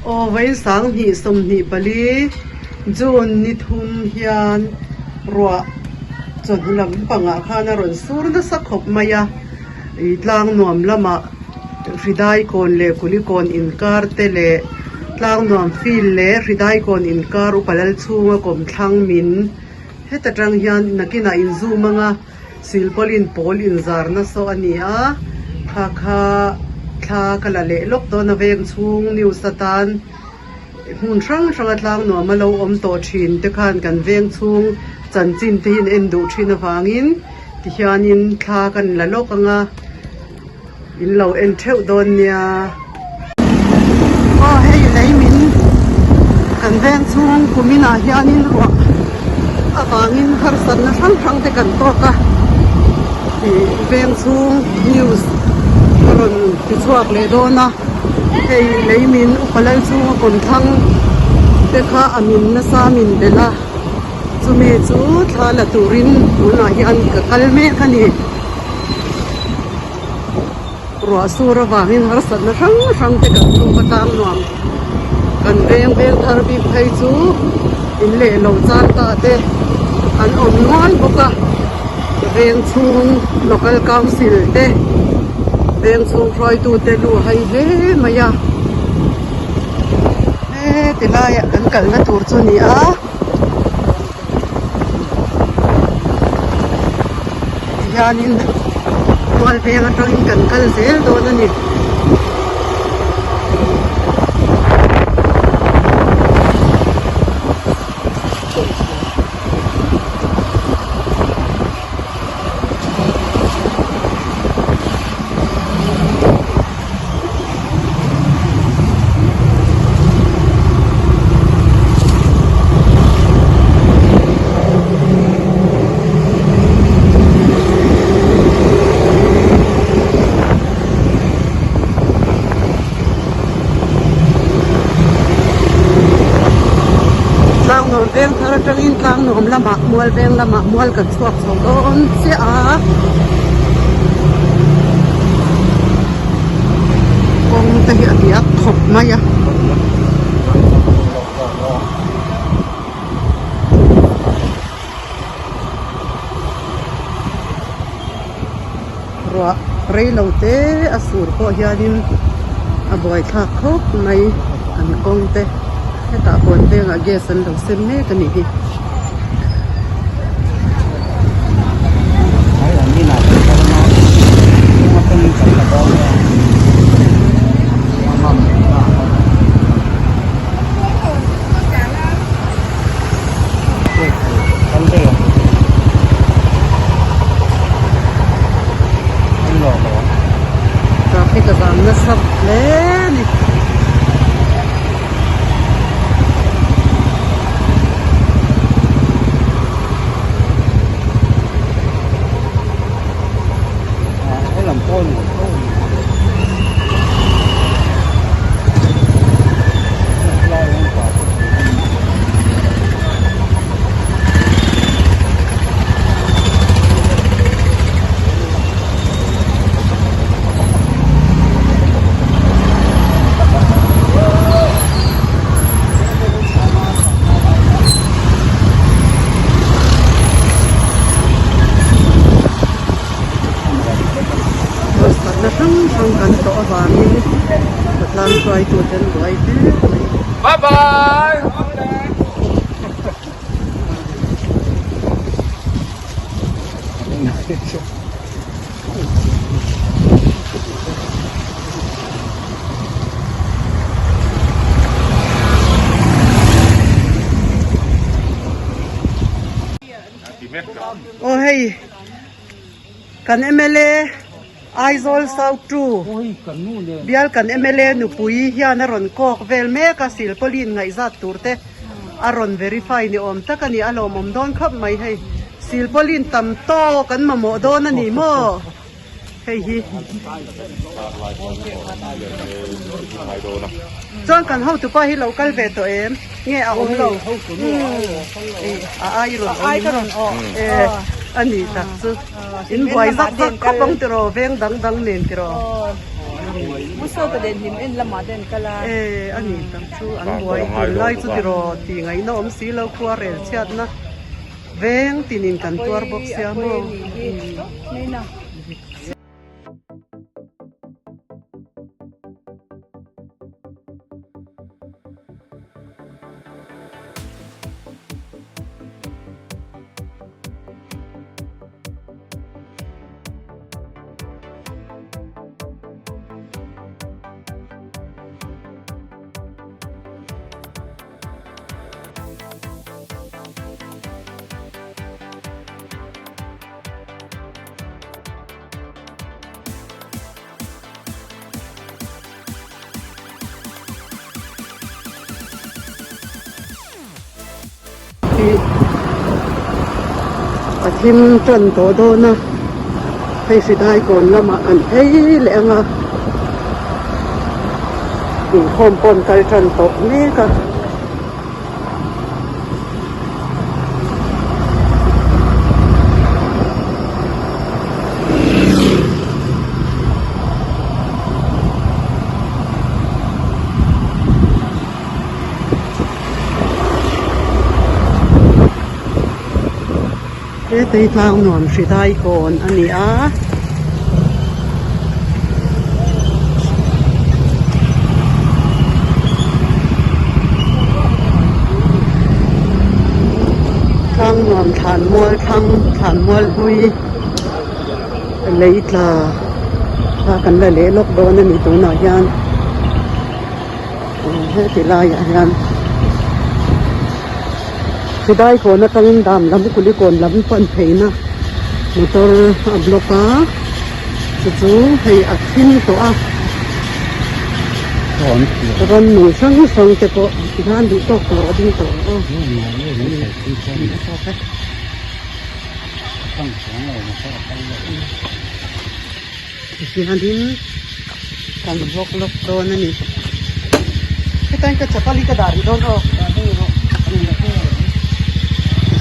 Aw vawiin sanghnih 24 June ni thum hian ruah chawhnu lam pangah khan a rawn sur nasa khawp mai a, ih tlang nuam lamah Hridai kawn leh Kulikawn inkar te leh tlang nuam field leh Hridai kawn inkar upa lal chhunga kawmthlang min heta tang hian nakinah inzoom anga. Silpaulin pawl inzar nasa a ni a, kha kha thla ka la leh lawk dawn a veng chhung news atan hmun hrang hrang a tlang nuam a lo awm tawh thin te khan kan veng chhung chanchin te hi an en duh thin avangin tihianin thla kan la lawk ang a. In lo en theuh dawn nia. Aw hei lei min kan veng chhung kumin ah hianin ruah avangin harsatna hrang hrang te kan tawk a ih veng chhung news a rawn ti chhuak leh dawn a hei lei min upa lal chhunga kawmthlang te kha a min nasa min belh a chumi chu thla la turin tunah hian ka kal mek a ni. Ruah sur avangin harsatna hrang hrang te kan tum a tlang nuam kan veng veng thar bik phei chu in leh lo char ta te an awm nual bawk a veng chhung local council te veng chhung hruaitu te lu hai hle mai a heti laiah kan kalna tur chu a ni a. Tihianin mual veng atangin kan kal zel dawn a ni. Tlangnuam veng thar atangin tlangnuam lamah mual veng lamah mual kan chhuak chho dawn chiah a. Kawng te hi a diak khawp mai a. Ruah rei lo te a sur pawh hianin a buaithlak khawp mai an kawng te hetah huan vengah gas an lo sem mek a nih hi. Traffic a zam nasa hle a ni. Harsatna hrang hrang kan tawh avangin khawtlang hruaitute an buai hle mai. Bye bye. Aw hei kan mla Aizawl South 2 bial kan mla nupui hian a rawn kawk vel mek a silpauline ngaihzat tur te a rawn verify ni awm tak a ni a lawmawm dawn khawp mai hei silpauline tam tawk an mamawh dawn a ni maw hei hi chuan kan hotupa hi lo kal ve tawh em nge a awm lo a ai rawn awm e a ni tak chu in buai zak zak khawp ang tiraw veng dang dang nen tiraw. E a ni tak chu an buai tunlai chu tiraw tih ngaihna awm si lo khua rel chhiatna veng tinin kan tuar bawk sia maw. A thim tan tawh dawn a hei hri kawn lamah kan phei leh ang a inkhawm pawh an kal tan tawh mek a. He tui tlang nuam hri dai kawn a ni a. Tlang nuam thlan mual thlang thlan mual hlui lei tla kha kan la leh lawk dawn a ni tunah hian heti laiah hian Chidai kawn atangin dam lam kulikawn lam pan pheina motor a block a chu chu hei a thim tawh a ram nung hrang hrang te pawh tikhan duh tawk tur a ding tawh a tihianin kan vlog lawk dawn a ni hetain ka chapal hi ka dah rih dawn aw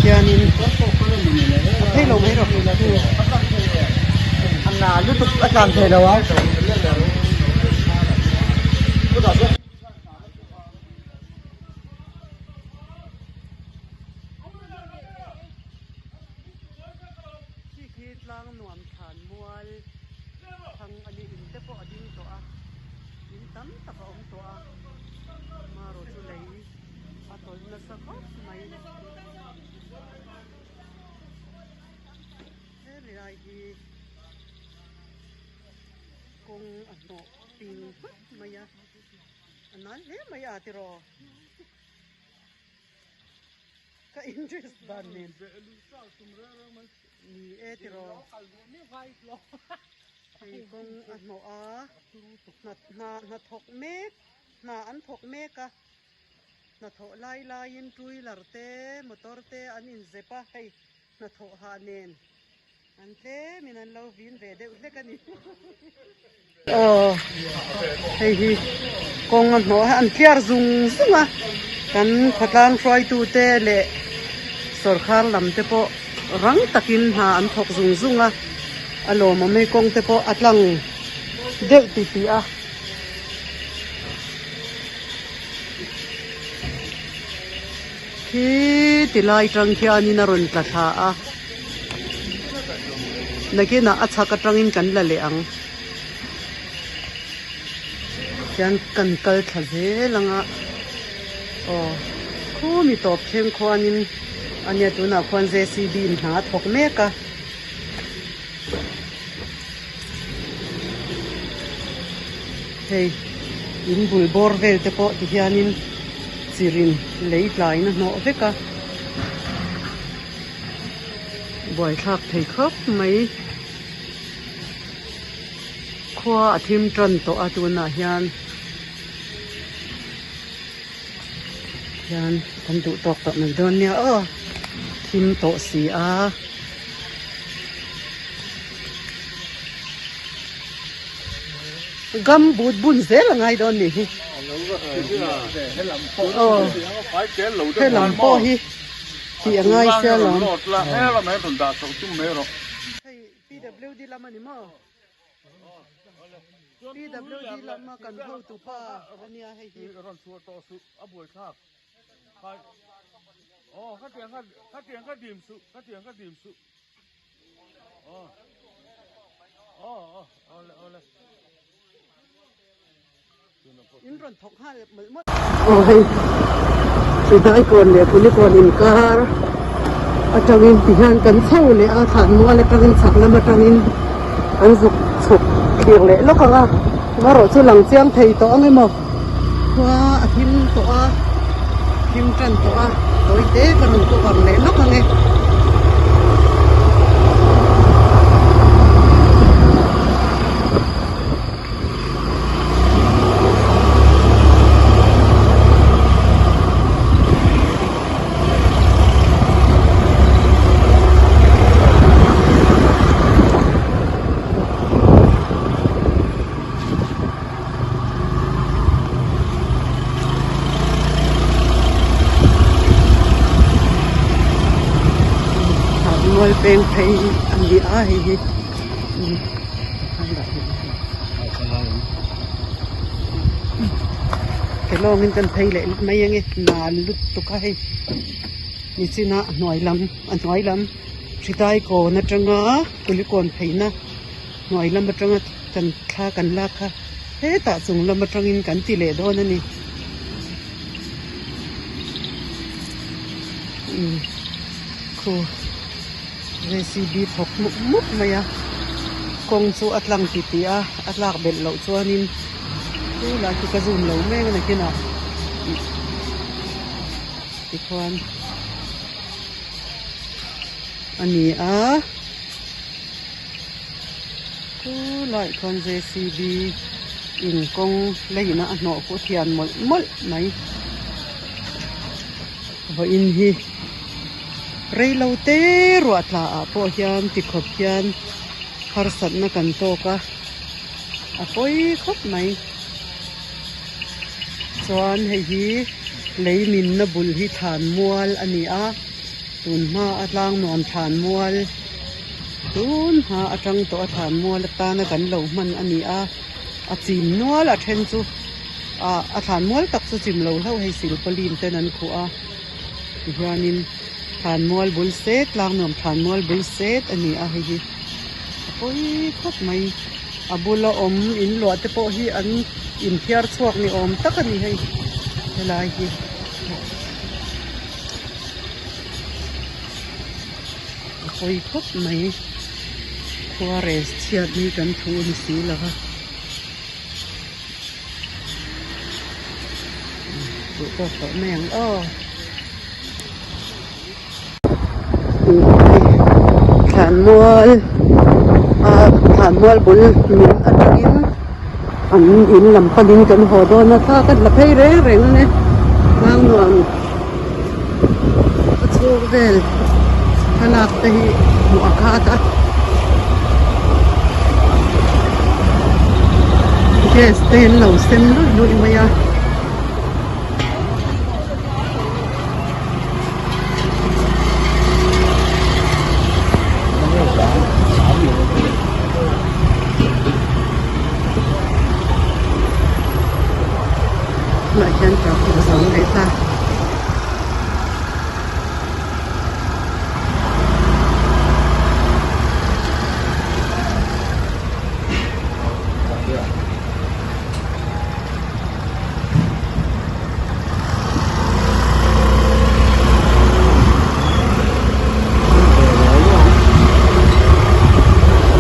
tihianin a phei lo mai rawh a na lutuk a tlan thei lo a. Tlang nuam thlan mual thlang a ni in te pawh a ding tawh a in tam tak a awm tawh a marawh chu lei a tawlh nasa khawp mai he lai hi kawng a hnawh ping hmak mai a a nal hle mai a tiraw. Ka interest dan nen ni e tiraw hei kawng a hnawh a hna hna hnathawk mek hna an thawk mek a hnathawh lai laiin two wheeler te motor te an inzep a hei hnathawh hah nen An tlemin an lo vin ve deuh hlek a ni. Aw hei hi kawng a hnawh a an tliar zung zung a kan khawtlang hruaitu te leh sawrkhar lam te pawh rang takin hna an thawk zung zung a a lawmawm hei kawng te pawh a tlang deuh titih a. Khi ti lai tang khianin a rawn tla thla a. Nakinah a chhak atangin kan la leh ang. Tihian kan kal thla zel ang a. Aw khumi tawp thleng khuanin ania tunah khuan JCB in hna a thawk mek a. Hei in bul bawr vel te pawh ti hianin chirin lei tlain a hnawh vek a buaithlak thei khawp mai khua a thim tan tawh a tunah hian hian kan duh tawk tawh mai dawn nia aw thim tawh si a. Gum boot bun zel a ngai dawn nih hi. Aw helam pawh hi tih a ngai sia lawm. Hei PWD lam a ni maw? PWD lama kan hotu pa a nia hei hi. Rawn chhuah tawh suh a buaithlak. Aw khatiang kha khatiang kha dim suh khatiang kha dim suh. Aw aw aw awle awle. In rawn thawk nghal mawlh mawlh. Aw hei Hridaikawn leh Kulikawn inkar atangin tihian kan chho leh a thlanmual atangin chhak lam atangin an zuk chhuk thlir leh lawk ang a amaherawh chu lang chiang thei tawh ang emaw khua a thim tawh a thim tan tawh a tawi te ka rawn cover leh lawk ang e. Mual peng phei a ni a hei hi. Ke lawngin kan phei leh mai ange nal lutuk a hei nichina a hnuai lam a hnuai lam hritai kawn atanga kulikawn pheina hnuai lam atanga kan thla kan lak kha hetah chung lam atangin kan ti leh dawn a ni khu. J_c_b thawk mup mup mai a kawng chu a tlang ti tih a a tlak belh loh chuanin chu lai chu ka zoom lo mek a nakinah ih tikhuan a ni a chu laiah khuan J_c_b in kawng leiin a hnawh pawh thian mawlh mawlh mai vawiin hi. Reilo te ruah tla ah pawh hian tikhawp hian harsatna kan tawk a, a pawi khawp mai. Chuan hei hi lei minna bul hi thlan mual a ni a, tun hma a tlang nuam thlan mual tun hma atang tawh a thlan mual atana kan lo hman a ni a, a chim nual a then chu ah a thlan mual tak chu chim lo hlauh hei silpauline ten an khuh a. Tihianin thlanmual bul set tlangnuam thlanmual bul set a ni a hei hi a pawi khawp mai a bula awm in luah te pawh hi an inthiar chhuak ni awm tak a ni hei helai hi a pawi khawp mai khuarel chhiat hi kan thu a ni si lo va. Duh tawk tawh mai ang aw. Thlanmual a thlanmual bul min atangin an in lam panin kan haw dawn a thla ka la phei reng reng a ni tlangnuam a chhung vel thlalak te hi hmuh a khat a gas te an lo sem luih luih mai a. Tunah hian traffic a zawng leh ta.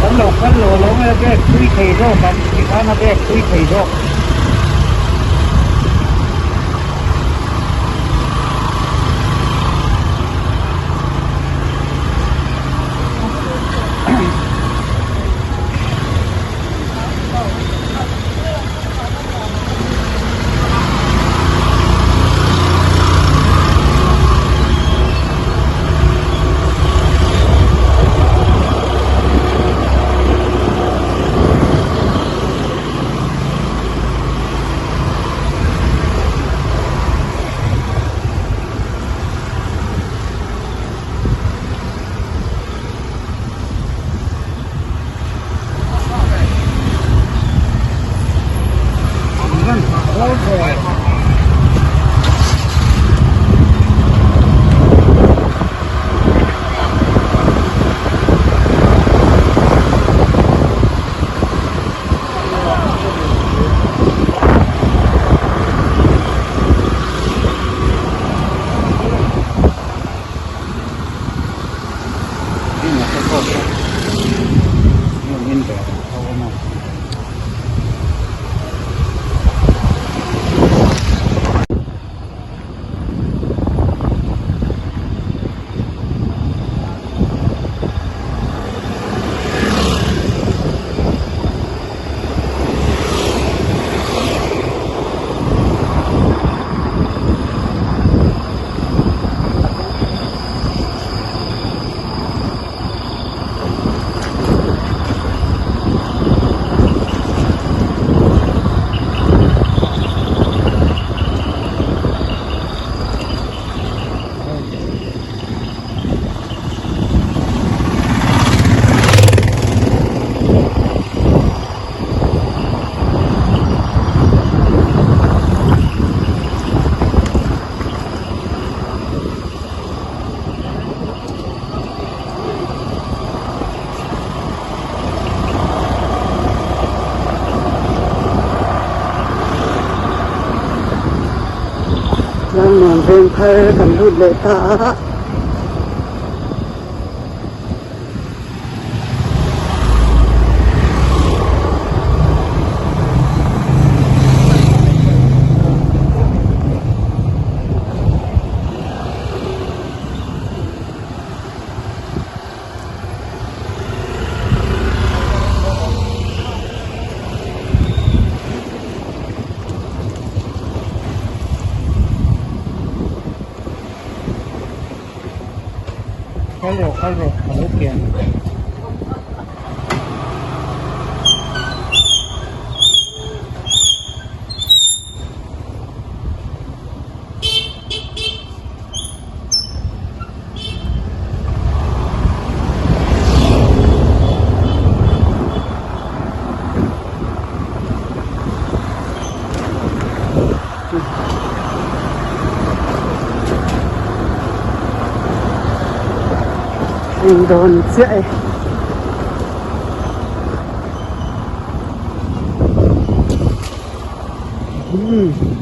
Kan lo kal lo lo nge bag thui thei zawk ang tikhan a bag thui thei zawk. Vengthar kan lut leh ta a. Kal rawh kal rawh a lo pian. Thleng dawn chiah e. Umm.